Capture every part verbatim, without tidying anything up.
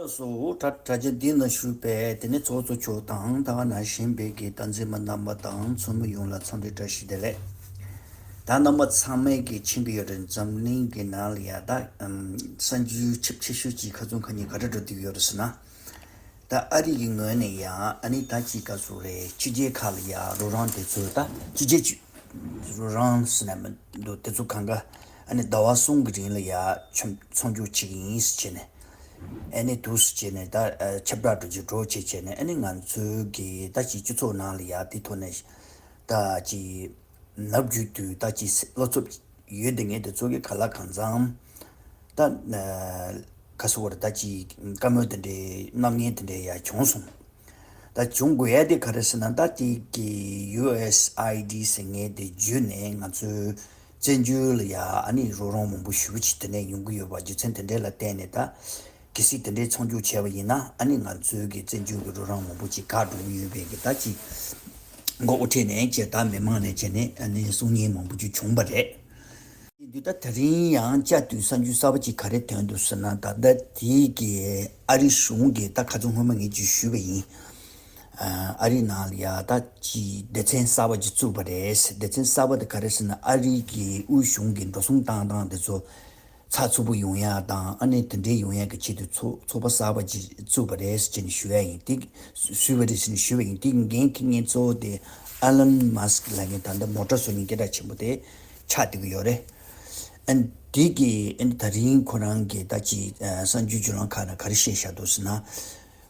སོ། དྲ་དྲ་རྒྱ་འདི་ན་བཞུགས་པའི་དེ་ནས་ཚོགས་གཙོ་མཆོག་དང་ད་ག་ནང་བཞིན་པའི་གི་སྟངས་འཛིན་མ་རྣམ་པ་དང་ཚོགས་མི་ཡོངས་ལ་འཚམས་འདྲི་བཀྲ་ཤིས་བདེ་ལེགས། ད་རྣམ་པ་ཚང་མས་གི་མཁྱེན་གི་ཡོད་རེད། འཛམ་གླིང་གི་ནང་ལ་ཡ་ད་ཨམ་གསར་འགྱུར་ཆེ་ཆེ་ཤོས་ཀྱི་ཁ་ཚོན་ཁ་ཉིན་ག་འདྲ་འགྲོ་བསྡད་ཀྱི་ཡོད་རེད་ཟེར་ན། ད་ཨ་རི་གི་ངོས་ནས་ཡང་ཨ་ནི་ད་ཅིག་ག་ཟེར་རེད། ཕྱི་རྒྱལ་ཁག་ལ་ཡ་རོགས་རམ་དེ་ཚོ་ད་ཕྱི་རྒྱལ་གྱི་རོགས་རམ་ཟེར་ན་མི་འདུག་དེ་ཚོ་གང་ག་ཨ་ནི་ཟླ་བ་གསུམ་གི་རིང་ལ་ཡ་མཚམས་མཚམས་འཇོག་བྱེད་ཀྱི་ཡིན་ཟེར་བྱས་ནས། ཨ་ནི་འདུག་སེ་བྱས་ནས་ད་ཨ་ཁྱབ་བསྒྲགས་འགྲོ་རྒྱུ་འགྲོ་བྱས་བྱས་ནས། ཨ་ནི་ང་ཚོའི་གི་ད་ཅིག་སྤྱི་ཚོགས་ནང་ལ་ཡ་དེ་ཐོག་ནས་ད་ཅིག་ནམ་རྒྱུན་དུ་ད་ཅིག་བློ་འཚབ་ཡོད་དེ་ངས་དེ་ཚོ་གི་ག་ལ་གང་འཚམ་ད་ཨ་ག་ཟེར་བ་རེད། ད་ཅིག་བཀའ་མོལ་དེ་འདྲའི་གནང་མཁན་དེ་འདྲའི་ཡ་བྱུང་སོང་། ད་བྱུང་དགོས་ཡ་དེ་ག་རེ་ཟེར་ན། ད་དེ་གི་ཡུ་ཨེས་ཨའི་ཌི་ཟེར་མཁན་དེ་བརྒྱུད་ནས་ང་ཚོའི་བཙན་བྱོལ་ལ་ཡ་ཨ་ནི་རོགས་རམ་མང་པོ་ཞེ་པོ་ཅིག་དེ་ནས་ཡོང་གི་ཡོད་པ། རྒྱུ་མཚན་དེ་འདྲའི་ལ་བརྟེན་ནས་ད་གལ་སྲིད་དེ་འདྲའི་མཚམས་འཇོག་བྱས་པ་ཡིན་ན་ཨ་ནི་ང་ཚོའི་གི་བཙན་བྱོལ་གི་རོགས་རམ་མང་པོ་ཅིག་འགག་འགྲོ་གི་ཡོད་པའི་གི་ད་ཅིག་མགོ་དབུ་ཁྲིད་ནས་བྱས་ད་མི་མང་ནས་བྱས་ནས་ཨ་ནི་གསུང་མཁན་མང་པོ་ཅིག་བྱུང་བ་རེད། འདི་ད་དེ་རིང་ཡང་བསྐྱར་དུ་གསར་འགྱུར་གསར་པ་ཅིག་ག་རེ་ཐོན་འདུག་ཟེར་ན། ད་ལྟ་དེའི་གི་ཨ་རི་གཞུང་གི་ད་ཁ་སང་སྔོན་མ་ངས་ཅིག་ཞུས་པ་ཡིན། ཨ་རི་ནང་ལ་ཡ་ད་ཅིག་སྡེ་ཚན་གསར་པ་ཅིག་བཙུགས་པ་རེད། སྡེ་ཚན་གསར་པ་དེ་ག་རེ་ཟེར་ན། ཨ་རི་གི་དབུས་གཞུང་གི་འགྲོ་སོང་བཏང་སྟངས་དེ་ཚོ་ཚགས་ཚུད་པོ་ཡོང་ཡ་དང་ཨ་ནི་དེ་འདྲའི་ཡོང་ཡ་གི་ཆེད་དུ་ཚོགས་ཚོགས་པ་གསར་པ་ཅིག་བཙུགས་པ་རེད་ཟེར་ནས་ཞུ་ཡ་ཡིན། དེ་བཙུགས་པ་རེད་ཟེར་ནས་ཞུ་བ་ཡིན། དེ་འགན་འཁྱེར་མཁན་གཙོ་བོ་དེ་ཨེ་ལོན་མཱ་སི་ཀི་ལབ་མཁན་ད་ལྟ་མོ་ཊ་བཟོ་མཁན་སྐད་གྲགས་ཆེན་པོ་དེ་ཆགས་བསྡད་ཀྱི་ཡོད་རེད། ཨ་ནི་དེ་གི་ཨ་ནི་ད་རིང་ཁོ་རང་གིས་ད་ཅིག་ཨ་གསར་འགྱུར་བརྒྱུད་ལམ་ཁག་ནང་ག་རེ་བཤད་བཞག་འདུག་ཟེར་ན།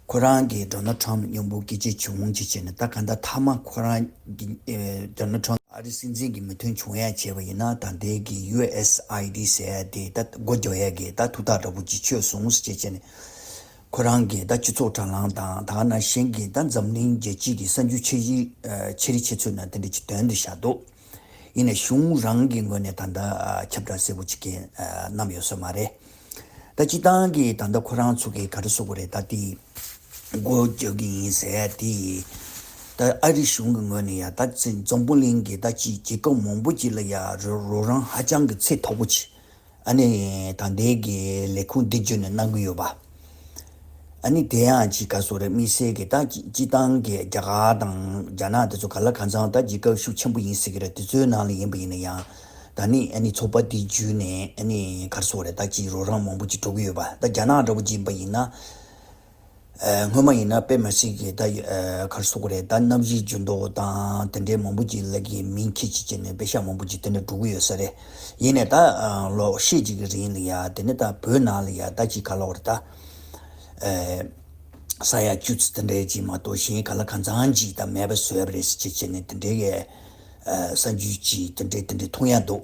ཁོ་རང་གིས་ཌོ་ནལ་ཊམ་མཉམ་པོ་སྐད་ཆ་བྱུང་བྱས་བྱས་ནས། ད་ག་ད་མཐའ་མ་ཁོ་རང་གི་ཨེ་ཌོ་ནལ་ཊམ་ཨ་རི་སྲིད་འཛིན་གྱི་མོས་མཐུན་བྱུང་ཡ་བྱས་པ་ཡིན་ན། ད་ལྟའི་གི་ཡུ་ཨེས་ཨའི་ཌི་ཟེར་ཡ་དེ་ད་སྒོ་རྒྱག་ཡ་གི་ད་ཐུགས་ཐག་འདྲ་པོ་ཅིག་ཆོད་སོང་ཟེར་བྱས་བྱས་ནས། ཁོ་རང་གིས་ད་སྤྱི་ཚོགས་དྲ་ལམ་དང་ད་ག་ནང་བཞིན་གྱི་ད་འཛམ་གླིང་རྒྱལ་སྤྱི་གི་གསར་འགྱུར་ཆེ་གཞི་ཨ་ཆེ་རིགས་ཆེ་ཚུལ་ནང་དེ་འདྲ་ཅིག་དོན་དུ་བཞག་འདུག་ཡིན་ནའི་གཞུང་རང་གི་ངོས་ནས་ད་ལྟ་ཨ་ཁྱབ་བསྒྲགས་གསལ་པོ་ཅིག་གི་ཨ་བསྣམས་ཡོད་ས་མ་རེད། ད་སྤྱིར་བཏང་གི་ད་ལྟ་ཁོ་རང་ཚོ་གི་ག་རེ་ཟེར་དགོས་རེད། ད་དེ་སྒོ་རྒྱག་གི་ཡིན་ཟེར་ཡ་དེ། ད་ཨ་རི་གཞུང་གི་ངོས་ནས་ཡ་ད་ཅིག་འཛམ་བུ་གླིང་གི་ད་ཅིག་རྒྱལ་ཁབ་མང་པོ་ཅིག་ལ་ཡ་རོགས་རོགས་རམ་ཧ་ཅང་གི་ཚད་མཐོ་པོ་ཅིག་ཨ་ནི་ད་ལྟའི་གི་ལས་ཁུངས་འདི་བརྒྱུད་ནས་གནང་གི་ཡོད་པ། ཨ་ནི་དེ་ཡང་ཅིག་ག་ཟེར་རེད། དམིགས་བསལ་གྱི་ད་སྤྱི་སྤྱི་བཏང་གི་རྒྱ་གར་དང་རྒྱ་ནག་དེ་ཚོ་ག་ལ་གང་འཚམ་ད་རྒྱལ་ཁབ་ཤུགས་ཆེན་པོ་ཡིན་ཟེར་གི་རེད། དེ་ཚོའི་ནང་ལ་ཡིན་པ་ཡིན་ན་ཡང་ད་ནི་ཨ་ནི་ཚོགས་པ་དེ་བརྒྱུད་ནས་ཨ་ནི་ག་རེ་ཟེར་རེད། ད་ཅིག་རོགས་རམ་མང་པོ་ཅིག་འགྲོ་གི་ཡོད་པ། ད་རྒྱ་ནག་འདྲ་པོ་ཅིག་ཡིན་པ་ཡིན་ན། ཨ་སྔོན་མ་ཡིན་ན་དཔེ་མི་སྲིད་ཀྱི་ད་ཨ་ག་རེ་ཟེར་དགོས་རེད། ད་གནམ་གཤིས་འགྱུར་ལྡོག་དང་དེ་འདྲའི་མང་པོ་ཅིག་ལ་གི་མིང་འཁྱེར་བྱས་བྱས་ནས་པེ་ཤག་མང་པོ་ཅིག་དེ་འདྲ་འགྲོ་གི་ཡོད་ས་རེད། ཡིན་ནའི་ད་ཨ་ལོ་ཤས་ཅིག་གི་རིང་ལ་ཡ་དེ་ནས་ད་བོད་ནང་ལ་ཡ་ད་ཅིག་ག་ལབ་དགོས་རེད། ད་ཨ་ས་ཡ་བཅུ་ཙམ་དེ་འདྲའི་ཅིག་མ་གཏོགས་གཞན་ག་ལ་གང་འཚམ་ཅིག་ད་མེད་པ་བཟོས་པ་རེད་ཟེར་བྱས་བྱས་ནས་དེ་འདྲའི་གི་ཨ་གསར་འགྱུར་ཅིག་དེ་འདྲའི་དེ་འདྲའི་མཐོང་ཡ་འདུག་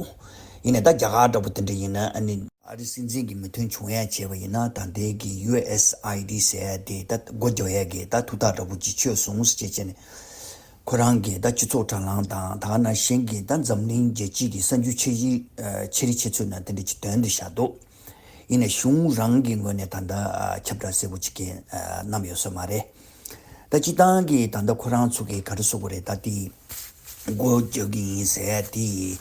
ཡིན་ནའི་ད་རྒྱ་གར་འདྲ་པོ་དེ་འདྲ་ཡིན་ན་ཨ་ནི། ཨ་རི་སྲིད་འཛིན་གྱི་མོས་མཐུན་བྱུང་ཡ་བྱས་པ་ཡིན་ན། ད་ལྟའི་གི་ཡུ་ཨེས་ཨའི་ཌི་ཟེར་ཡ་དེ་ད་སྒོ་རྒྱག་ཡ་གི་ད་ཐུགས་ཐག་འདྲ་པོ་ཅིག་ཆོད་སོང་ཟེར་བྱས་བྱས་ནས། ཁོ་རང་གིས་ད་སྤྱི་ཚོགས་དྲ་ལམ་དང་ད་ག་ནང་བཞིན་གྱི་ད་འཛམ་གླིང་རྒྱལ་སྤྱི་གི་གསར་འགྱུར་ཆེ་གཞི་ཨ་ཆེ་རིགས་ཆེ་ཚུལ་ནང་དེ་འདྲ་ཅིག་དོན་དུ་བཞག་འདུག་ཡིན་ནའི་གཞུང་རང་གི་ངོས་ནས་ད་ལྟ་ཨ་ཁྱབ་བསྒྲགས་གསལ་པོ་ཅིག་གི་ཨ་བསྣམས་ཡོད་ས་མ་རེད། ད་སྤྱིར་བཏང་གི་ད་ལྟ་ཁོ་རང་ཚོ་གི་ག་རེ་ཟེར་དགོས་རེད། ད་དེ་སྒོ་རྒྱག་གི་ཡིན་ཟེར་ཡ་དེ།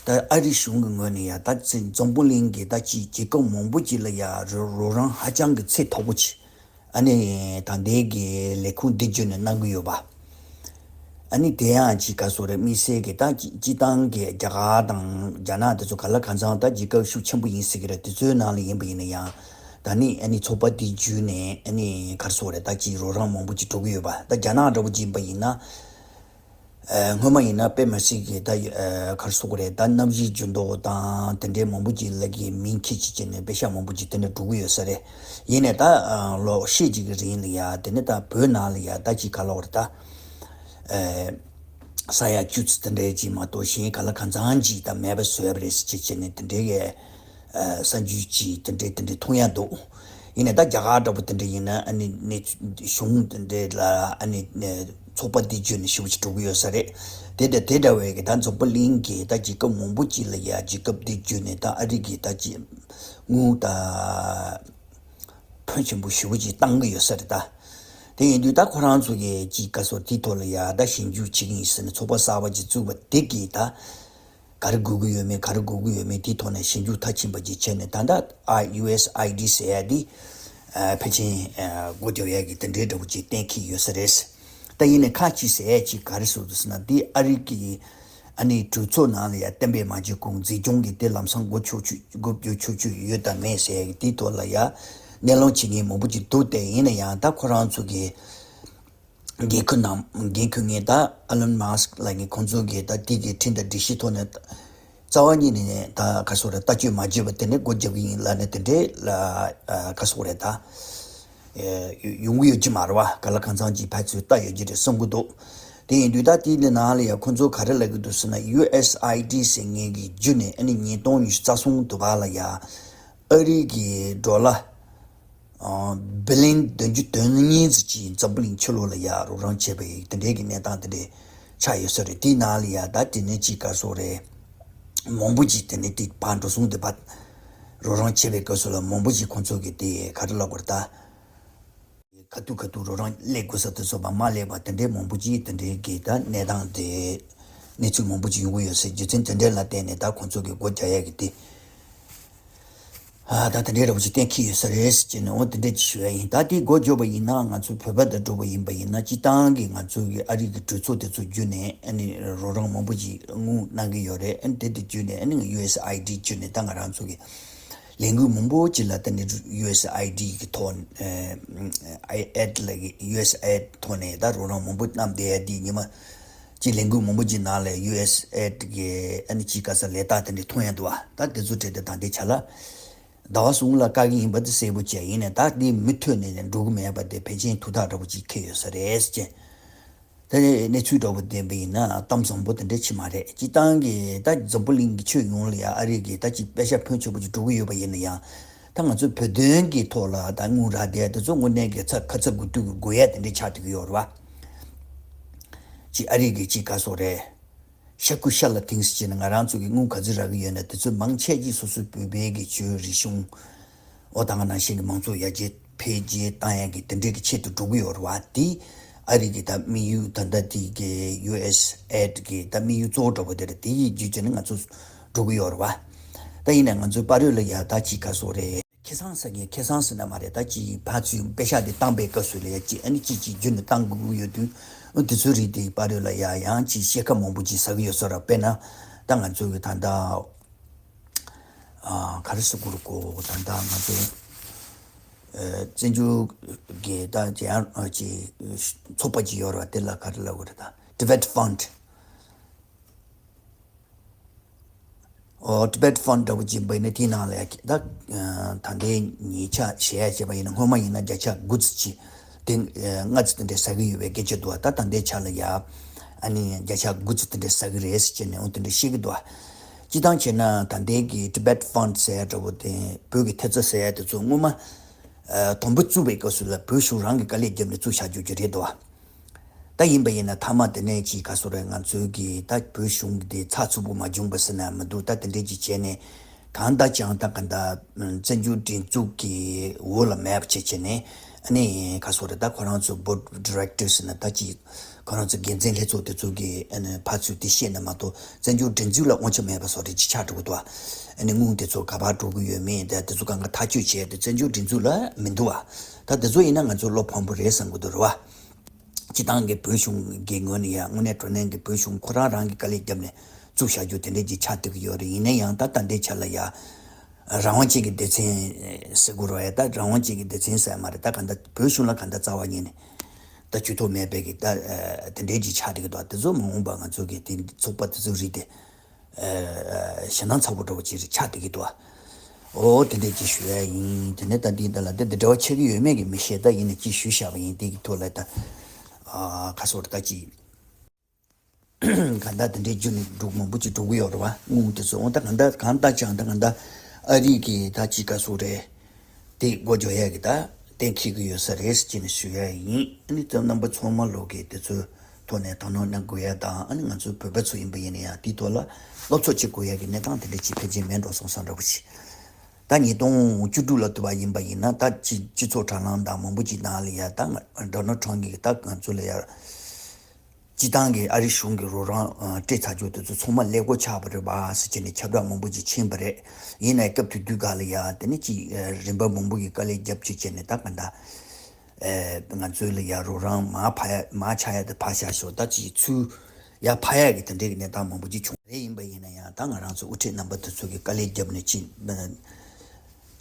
ད་ཨ་རི་གཞུང་གི་ངོས་ནས་ཡ་ད་ཅིག་འཛམ་བུ་གླིང་གི་ད་ཅིག་རྒྱལ་ཁབ་མང་པོ་ཅིག་ལ་ཡ་རོགས་རོགས་རམ་ཧ་ཅང་གི་ཚད་མཐོ་པོ་ཅིག་ཨ་ནི་ད་ལྟའི་གི་ལས་ཁུངས་འདི་བརྒྱུད་ནས་གནང་གི་ཡོད་པ། ཨ་ནི་དེ་ཡང་ཅིག་ག་ཟེར་རེད། དམིགས་བསལ་གྱི་ད་སྤྱི་སྤྱི་བཏང་གི་རྒྱ་གར་དང་རྒྱ་ནག་དེ་ཚོ་ག་ལ་གང་འཚམ་ད་རྒྱལ་ཁབ་ཤུགས་ཆེན་པོ་ཡིན་ཟེར་གི་རེད། དེ་ཚོའི་ནང་ལ་ཡིན་པ་ཡིན་ན་ཡང་ད་ནི་ཨ་ནི་ཚོགས་པ་འདི་བརྒྱུད་ནས་ཨ་ནི་ག་རེ་ཟེར་དགོས་རེད། ད་ཅིག་རོགས་རམ་མང་པོ་ཅིག་འགྲོ་གི་ཡོད་པ། ད་རྒྱ་ནག་འདྲ་པོ་ཅིག་ཡིན་པ་ཡིན་ན། ཨ་སྔོན་མ་ཡིན་ན་དཔེ་མི་སྲིད་ཀྱི་ད་ཨ་ག་རེ་ཟེར་དགོས་རེད། ད་གནམ་གཤིས་འགྱུར་ལྡོག་དང་དེ་འདྲའི་མང་པོ་ཅིག་ལ་གི་མིང་འཁྱེར་བྱས་བྱས་ནས་པེ་ཤག་མང་པོ་ཅིག་དེ་འདྲ་འགྲོ་གི་ཡོད་ས་རེད། ཡིན་ནའི་ད་ཨ་ལོ་ཤས་ཅིག་གི་རིང་ལ་ཡ་དེ་ནས་ད་བོད་ནང་ལ་ཡ་ད་ཅིག་ག་ལབ་དགོས་རེད། ད་ཨ་ས་ཡ་བཅུ་ཙམ་དེ་འདྲའི་ཅིག་མ་གཏོགས་གཞན་ག་ལ་གང་འཚམ་ཅིག་ད་མེད་པ་བཟོས་པ་རེད་ཟེར་བྱས་བྱས་ནས་དེ་འདྲའི་གི་ཨ་གསར་འགྱུར་ཅིག་དེ་འདྲའི་དེ་འདྲའི་མཐོང་ཡ་འདུག་ཡིན་ནའི་ད་རྒྱ་གར་འདྲ་པོ་དེ་འདྲ་ཡིན་ན་ཨ་ནི་ནི་གཞུང་དེ་འདྲའི་ལ་ཨ་ནི་ནི་ཚོགས་པ་འདི་བརྒྱུད་ནས་ཞེ་པོ་ཅིག་འགྲོ་གི་ཡོད་ས་རེད། དེ་དང་དེ་འདྲ་བའི་གི་ད་འཛམ་བུ་གླིང་གི་ད་རྒྱལ་ཁབ་མང་པོ་ཅིག་ལ་ཡ་རྒྱལ་ཁབ་འདི་བརྒྱུད་ནས་ད་ཨ་རི་གི་ད་ཅིག་དངུལ་ད་ཕོན་ཆེན་པོ་ཞེ་པོ་ཅིག་བཏང་གི་ཡོད་ས་རེད། ད་དེ་ཡིན་དུས་ད་ཁོ་རང་ཚོ་གི་ཅིག་ག་ཟེར་དེའི་ཐོག་ལ་ཡ་ད་ཞིབ་འཇུག་བྱེད་ཀྱི་ཡིན་ཟེར་ནས་ཚོགས་པ་གསར་པ་ཅིག་བཙུགས་པ་དེ་གིས་ད། ག་རེ་དགོས་ཀྱི་ཡོད་མེད་ག་རེ་དགོས་ཀྱི་ཡོད་མེད་དེའི་ཐོག་ནས་ཞིབ་འཇུག་མཐར་ཕྱིན་པ་ཅིག་བྱས་ནས། ད་ལྟ་ཨ་ཡུ་ཨེས་ཨའི་ཌི་ཟེར་ཡ་དེ་ ཕལ་ཆེར་སྒོ་རྒྱག་ཡག་གི་དེ་འདྲའི་འདྲ་བོ་ཅིག་གཏན་འཁེལ་ཡོད་ས་རེད། ད་ཡིན་ནའི་ཁག་ཅིག་ཟེར་ཡག་ཅིག་ག་རེ་ཟེར་འདུག་ཟེར་ན། འདི་ཨ་རི་གི་ཨ་ནི་གྲོས་ཚོགས་ནང་ལ་ཡ་གཏན་འབེབས་མ་བྱས་གོང་འཛིན་སྐྱོང་གི་དེ་ལམ་སང་སྒོ་ཕྱུག་ཆུ་སྒོ་རྒྱག་ཆོག་ཆོག་ཡོད་དམ་མེད་ཟེར་ཡག་གི་དེའི་ཐོག་ལ་ཡ་གནས་ལུགས་བྱེད་མཁན་མང་པོ་ཅིག་འདུག་སྟེ། ཡིན་ན་ཡང་ད་ཁོ་རང་ཚོ་གི་འགན་ཁུར་ནང་འགན་ཁུར་མཁན་ད་ཨེ་ལོན་མཱ་སི་ལབ་མཁན་ཁོང་ཚོ་གིས་ད་དེ་གི་ཁྲིམས་དང་སྒྲིག་གཞི་ཐོག་ནས་རྩ་བ་ཉིད་ནས་ད་ག་སོག་རེད། ལྟ་སྐྱོང་མ་བྱས་པ་དེ་ནས་སྒོ་རྒྱག་གི་ཡིན་ལབ་ནས་དེ་འདྲའི་ལ་ག་སོག་རེད། ད་ཡོང་གི་ཡོད་ཀྱི་མ་རེད་བ། ག་ལ་གང་འཚམ་གྱི་ཕན་ཚུན་ལྟ་ཡོད་ཀྱི་རེད་བསམ་གྱི་འདུག་དེ་ཡིན་དུས་ད་དེའི་ནང་ལ་ཡང་ཁོང་ཚོ་ག་རེ་ལབ་ཀྱི་འདུག་ཟེར་ན། ཡུ་ཨེས་ཨའི་ཌི་ཟེར་མཁན་གྱི་བརྒྱུད་ནས་ཨ་ནི་ཉིས་སྟོང་ཉི་ཤུ་རྩ་གསུམ་དུ་བར་ལ་ཡ་ཨ་རི་གི་ཌོ་ལར་བི་ལི་ཡན་བདུན་ཅུ་དོན་གཉིས་ཙམ་ཅིག་འཛམ་བུ་གླིང་ཕྱི་ལོགས་ལ་ཡ་རོགས་རམ་བྱས་པའི་དེ་འདྲའི་གི་གནས་སྟངས་དེ་འདྲའི་ཆགས་ཡོད་ས་རེད། དེའི་ནང་ལ་ཡ་ད་དེ་ནས་ཅིག་ག་སོག་རེད། མང་པོ་ཅིག་དེ་ནས་དེ་ཕར་འགྲོ་སོང་དེ་ཕར་རོགས་རམ་བྱས་པའི་སྐབས་སུ་ལ་མང་པོ་ཅིག་ཁོང་ཚོ་གི་དེ་ག་རེ་ལབ་དགོས་རེད། ད་ཁ་ཐུག་ཁ་ཐུག་རོགས་རམ་སླེབས་དགོས་ས་དེ་ཚོ་མ་མ་སླེབས་པ་དེ་འདྲའི་མང་པོ་ཅིག་དེ་འདྲའི་གི་ད་གནས་སྟངས་དེ་གནས་ཚུལ་མང་པོ་ཅིག་ཡོང་གི་ཡོད་ཟེར། རྒྱུ་མཚན་དེ་འདྲའི་ལ་བརྟེན་ནས་ད་ཁོང་ཚོ་གི་སྒོ་རྒྱག་ཡག་གི་དེ། ཨ་ད་དེ་འདྲའི་འདྲ་བོ་ཅིག་གཏན་འཁེལ་ཡོད་ས་རེད་ཟེར་ནས་འོ་དེ་འདྲ་ཅིག་ཞུ་ཡ་ཡིན། ད་དེ་སྒོ་རྒྱག་པ་ཡིན་ན་ང་ཚོ་བོད་པ་དང་འགྲོགས་པ་ཡིན་པ་ཡིན་ན། སྤྱིར་བཏང་གི་ང་ཚོ་གི་ཨ་རི་གི་གྲོས་ཚོགས་དེ་ཚོ་བརྒྱུད་ནས་ཨ་ནི་རོགས་རམ་མང་པོ་ཅིག་སྔོན་གནང་གི་ཡོད་རེད། ཨ་ནི་དེ་དེ་བརྒྱུད་ནས་ཨ་ནི་ཡུ་ཨེས་ཨའི་ཌི་བརྒྱུད་ནས་ད་ང་རང་ཚོ་གི་ལས་འགུལ་མང་པོ་ཅིག་ལ་ད་ནི་ཡུ་ཨེས་ཨའི་ཌི་གི་ཐོག་ཨ་ཨེ་ཌི་ལ་གི་ཡུ་ཨེས་ཨེ་ཌི་ཐོག་ནས་ད་རོགས་རམ་མང་པོ་གནང་བསྡད་ཡ་དེ་ཉི་མ་ཅིག་ལས་འགུལ་མང་པོ་ཅིག་ནང་ལ་ཡུ་ཨེས་ཨེ་ཌི་གི་ཨ་ནི་ཅིག་ག་ས་ལས་རྟགས་དེ་འདྲ་མཐོང་ཡ་འདུག་བ། ད་དེ་ཚོ་གྲས་དེ་ད་ལྟའི་ཆ་ལ། ཟླ་བ་གསུམ་ལ་བཀག་གི་ཡིན་པ་དེ་གསལ་པོ་བྱས། ཡིན་ནའི་ད་འདི་མུ་མཐུད་ནས་འགྲོ་གི་མེད་པ་དེ་ཕལ་ཆེར་དུས་ཐག་འདྲ་པོ་ཅིག་འཁེལ་ཡོད་ས་རེད་ཅེས། ད་གནས་ཚུལ་འདྲ་པོ་བསྟན་པ་ཡིན་ན་གཏམ་བཟང་པོ་དེ་འདྲ་ཅིག་མ་རེད། སྤྱིར་བཏང་གི་ད་འཛམ་བུ་གླིང་གི་ཁྱོན་ཡོངས་ལ་ཡ་ཨ་རི་གི་ད་ཅིག་པེ་ཤག་ཕོན་ཆེ་པོ་ཅིག་འགྲོ་གི་ཡོད་པ་ཡིན་ན་ཡང་། ད་ང་ཚོ་བོད་དོན་གི་ཐོག་ལ་ད་དངུལ་རག་བསྡད་དེ་ཚོ་དངོས་གནས་གི་ཚ་ཁ་ཚ་དགོས་གཏུག་གི་དགོས་ཡ་དེ་འདྲ་ཆགས་བསྡད་ཀྱི་ཡོད་རེད་བ། ཅིག་ཨ་རི་གི་ཅིག་ག་སོག་རེད། ཤ་ཁུ་ཤ་ལ་དེངས་ཟེར་བྱས་ནས་ང་རང་ཚོ་གི་དངུལ་ག་ཚོད་རག་གི་ཡོད་ན་དེ་ཚོ་མང་ཆེ་ཅིག་སོ་སོའི་བོད་པའི་གི་ཆོས་རིག་གཞུང་། འོ་ད་ག་ནང་བཞིན་གི་མང་གཙོ་ཡར་རྒྱས་འཕེལ་རྒྱས་བཏང་ཡག་གི་དེ་འདྲའི་གི་ཆེད་དུ་འགྲོ་གི་ཡོད་རེད་བ། དེ་ཨ་རི་གི་ད་དམིགས་ཡུལ་ད་ལྟ་དེ་གི་ཡུ་ཨེས་ཨེ་ཌི་གི་ད་དམིགས་ཡུལ་གཙོ་བོ་འདྲ་པོ་དེ་རེད། དེ་ཡི་བརྒྱུད་བྱས་ནས་ང་ཚོ་འགྲོ་གི་ཡོད་རེད་བ། ད་ཡིན་ནའི་ང་ཚོའི་བར་དོ་ལ་ཡ་ད་ཅིག་ག་སོག་རེད། ཁེ་བཟང་ཟེར་མཁན་ཁེ་བཟང་ཟེར་ན་མ་རེད། ད་ཅིག་ཕར་ཚུར་པེ་ཤག་དེ་བཏང་པའི་སྐབས་སུ་ལ་ཡ་ཅིག་ཨ་ནི་ཅིག་ཅིག་བརྒྱུད་ནས་བཏང་དགོས་ཀྱི་ཡོད་དུས། ཨ་དེ་ཚོའི་རིགས་དེ་བར་དོ་ལ་ཡ་ཡང་ཅིག་ཤེལ་ཁ་མང་པོ་ཅིག་ཟ་གི་ཡོད་ས་རེད། དཔེར་ན་ད་ང་ཚོ་གི་ད་ལྟ་ཨ་ག་རེ་ཟེར་དགོས་རེད་གོ། ད་ལྟ་ང་ཚོ་ཨ་བཙན་བྱོལ་གི་ད་ཅིག་ཡང་ཅིག་ཚོགས་པ་ཅིག་ཡོད་རེད་བ། དེ་ལ་ག་རེ་ལབ་དགོས་རེད། ད་Tibet Fund། ཨོ་Tibet Fund འདྲ་པོ་ཅིག་འབད་ནས་དེའི་ནང་ལ་ད་ད་ལྟའི་ཉེ་ཆར་གཞལ་ཡས་བྱས་པ་ཡིན་ན་སྔོན་མ་ཡིན་ན་བརྒྱ་ཆ་དགུ་ཙམ་ཅིག་དེ་ལྔ་ཙམ་དེ་འདྲས་ཟ་གི་ཡོད་པའི་སྐད་ཆ་འདུག་ད་ད་ལྟའི་ཆ་ལ་ཡ་ཨ་ནི་བརྒྱ་ཆ་དགུ་ཙམ་དེ་འདྲས་ཟ་གི་རེད་ཟེར་བྱས་ནས་འོ་དེ་འདྲས་བཤད་ཀྱི་འདུག་སྤྱིར་བཏང་བྱས་ན་ད་ལྟའི་གི་Tibet Fund ཟེར་ཡ་འདྲ་པོ་དེ་བོད་ཀྱི་ཐེབས་རྩ་ཟེར་ཡ་དེ་ཚོ་སྔོན་མ་དང་པོ་བཙུགས་པའི་སྐབས་སུ་ལ་བོད་གཞུང་རང་གི་དཀའ་ལས་བརྒྱབ་ནས་བཙུགས་བཞག་རྒྱུ་ཅིག་རེད་འདུག་ད་ཡིན་པ་ཡིན་ན་མཐའ་མ་དེ་ནས་ཅིག་ག་སོག་རེད། ང་ཚོའི་གི་ད་བོད་གཞུང་གི་དེ་ཚགས་ཚུད་པོ་མ་བྱུང་བ་ཟེར་ན་མི་འདུག་ད་དེ་འདྲས་ཅིག་བྱས་ནས་གང་ལྟར་ཀྱང་ད་ག་ད་བཙན་བྱོལ་སྒྲིག་འཛུགས་ཀྱི་འོག་ལ་མེད་པ་བྱས་བྱས་ནས་ཨ་ནི་ག་སོག་རེད། ད་ཁོ་རང་ཚོ་Board of Directors ཟེར་ན་ད་ཅིག་ཁོ་རང་ཚོ་འགན་འཛིན་ལྷན་ཚོགས་དེ་ཚོ་གི་ཨ་ནི་ཕར་ཚུར་དེ་བཤད་ན་མ་གཏོགས་བཙན་བྱོལ་སྒྲིག་འཛུགས་ལ་དབང་ཆ་མེད་པ་སོག་རེད་ཅིག་ཆགས་འགྲོ་གི་འདུག་ཨ་ནི་དངུལ་དེ་ཚོ་ག་པར་འགྲོ་གི་ཡོད་མེད་དེ་དེ་ཚོ་གང་ག་ཐག་གཅོད་བྱས་ཏེ་བཙན་བྱོལ་སྒྲིག་འཛུགས་ལ་མི་འདུག་བ། ད་དེ་ཚོ་ཡིན་ན་ང་ཚོ་བློ་ཕམ་པོ་རེད་བསམ་གི་འདུག་རེད་བ། སྤྱིར་བཏང་གི་བོད་གཞུང་གི་ངོས་ནས་ཡང་དངོས་གནས་དྲང་གནས་ཀྱི་བོད་གཞུང་ཁོ་རང་རང་གི་དཀའ་ལས་བརྒྱབ་ནས་བཙུགས་བཞག་རྒྱུ་དེ་འདྲས་ཅིག་ཆགས་བསྡད་ཀྱི་ཡོད་རེད། ཡིན་ན་ཡང་ད་ད་ལྟའི་ཆ་ལ་ཡ་རང་དབང་ཅན་གྱི་སྡེ་ཚན་ཟེར་དགོས་རེད་བ། ཡ་ད་རང་དབང་ཅན་གྱི་སྡེ་ཚན་ཟེར་ཡ་མ་རེད། ད་ག་ད་བོད་གཞུང་ལ་ག་ད་རྩ་བ་ཉིད་ནས་ད་ཇུས་གཏོགས་མེད་པའི་གི་ད་དེ་འདྲས་ཅིག་ཆགས་བསྡད་ཀྱི་འདུག་དེ་ཚོ་མ་འོངས་པ་ང་ཚོ་གི་དེ་ཚོགས་པ་དེ་ཚོ་རིགས་དེ། ཞེད་སྣང་ཚ་པོ་འདྲ་བོ་ཅིག་ཆགས་བསྡད་ཀྱི་འདུག་ཨོ་དེ་འདྲས་ཅིག་ཞུ་ཡ་ཡིན། དེ་ནས་ད་འདི་འདི་ལ་འདི་འདི་འབྲེལ་བ་ཆགས་ཀྱི་ཡོད་མེད་ཀྱི་མི་ཤེས། ད་ཡིན་ནའི་ཅིག་ཞུས་བཞག་པ་ཡིན། དེ་གི་ཐོག་ལ་ད་ཨ་ཁ་སོར་ད་ཅིག་ག་ད་དེ་འདྲས་རྒྱུ་ནི་འབྲུག་མང་པོ་ཅིག་འགྲོ་གི་ཡོད་རེད་བ། དངུལ་དེ་ཚོ་འོ་ད་ག་ད་གང་ལྟར་ཀྱང་ད་ག་ད་ཨ་རི་གི་ད་ཅིག་ག་སོ་རེད། དེ་སྒོ་འཇོག་ཡ་གི་ད་གཏན་འཁེལ་གི་ཡོད་ས་རེད་ཟེར་ནས་ཞུ་ཡ་ཡིན། ཨ་ནི་ཙམ་རྣམ་པ་ཚང་མ་ལོག་གི་དེ་ཚོའི་ཐོག་ནས་དོ་སྣང་གནང་དགོས་ཡ་དང་། ཨ་ནི་ང་ཚོའི་བོད་པ་ཚོ་ཡིན་པ་ཡིན་ན་ཡང་དེའི་ཐོག་ལ་སློབ་གསོ་བྱེད་དགོས་ཡ་གི་གནས་སྟངས་དེ་འདྲ་ཅིག་ཕལ་ཆེར་མེད་འགྲོ་སོང་བསམ་འདྲ་པོ་ཞིག་ད་ཉིས་སྟོང་བཅུ་དྲུག་ལ་ཐུག་པ་ཡིན་པ་ཡིན་ན་ད་སྤྱི་སྤྱི་ཚོགས་དྲ་ལམ་དང་མང་པོ་ཅིག་ནང་ལ་ཡ་ད་ང་Donald Trump གི་ད་ང་ཚོ་ལ་ཡ་ སྤྱི་བཏང་གི་ཨ་རི་གཞུང་གི་རོགས་རམ་ཨ་སྤྲད་ཚར་རྒྱུ་དེ་ཚོ་ཚང་མ་ཀླད་ཀོར་ཆགས་པ་རེད་པ་ཟེར་བྱས་ནས་ཁྱབ་བསྒྲགས་མང་པོ་ཅིག་ཕྱིན་པ་རེད། ཡིན་ནའི་སྐབས་དེ་དུས་སྒང་ལ་ཡ་དེ་ནི་ཅིག་ཨ་རིམ་པ་མང་པོ་གི་དཀའ་ལས་བརྒྱབ་བྱས་བྱས་ནས་ད་ག་འདྲ་ཨ་ང་ཚོའི་ལ་ཡ་རོགས་རམ་མར་ཕབ་ཡ་མར་ཆག་ཡ་དེ་ཕབ་བཞག་ཤོག་ད་ཅིག་ཚུར་ཡར་ཕབ་ཡ་གི་དེ་འདྲའི་གི་གནས་སྟངས་མང་པོ་ཅིག་བྱུང་རེད། ཡིན་པ་ཡིན་ན་ཡང་ད་ང་རང་ཚོ་དབུ་ཁྲིད་རྣམ་པ་དེ་ཚོ་གི་དཀའ་ལས་བརྒྱབ་ནས་ཅིག་ཨ་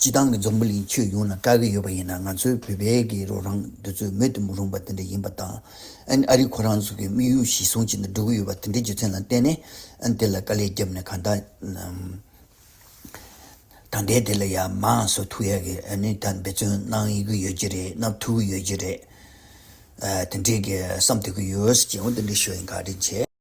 སྤྱི་བཏང་གི་འཛམ་བུ་གླིང་ཁྱོན་ཡོངས་ལ་དཀའ་གི་ཡོད་པ་ཡིན་ན། ང་ཚོའི་བོད་པའི་གི་རོགས་རམ་འདི་ཚོས་མེད་དུ་མི་རུང་པ་དེ་འདྲ་ཡིན་པ་དང་། ཨ་ནི་ཨ་རི་ཁོ་རང་ཚོ་གི་དམིགས་ཡུལ་གཞིར་བཟུང་བྱས་ནས་འགྲོ་གི་ཡོད་པ་དེ་འདྲའི་རྒྱུ་མཚན་ལ་བརྟེན་ནས། ཨ་ནི་དེ་ལ་དཀའ་ལས་བརྒྱབ་ནས་གང་ལྟར་ཨམ་ད་ལྟའི་དེ་ལ་ཡང་མར་བཟོ་ཐུབ་ཡ་གི་ཨ་ནི་ད་འབད་བརྩོན་གནང་ཡི་གི་ཡོད་ཀྱི་རེད། གནང་ཐུབ་ཀྱི་ཡོད་ཀྱི་རེད། ཨ་དེ་འདྲའི་གི་བསམ་བསྡད་ཀྱི་ཡོད་ཟེར་གྱི་འོ་དེ་འདྲའི་ཞུ་ཡིན། བཀའ་དྲིན་ཆེ།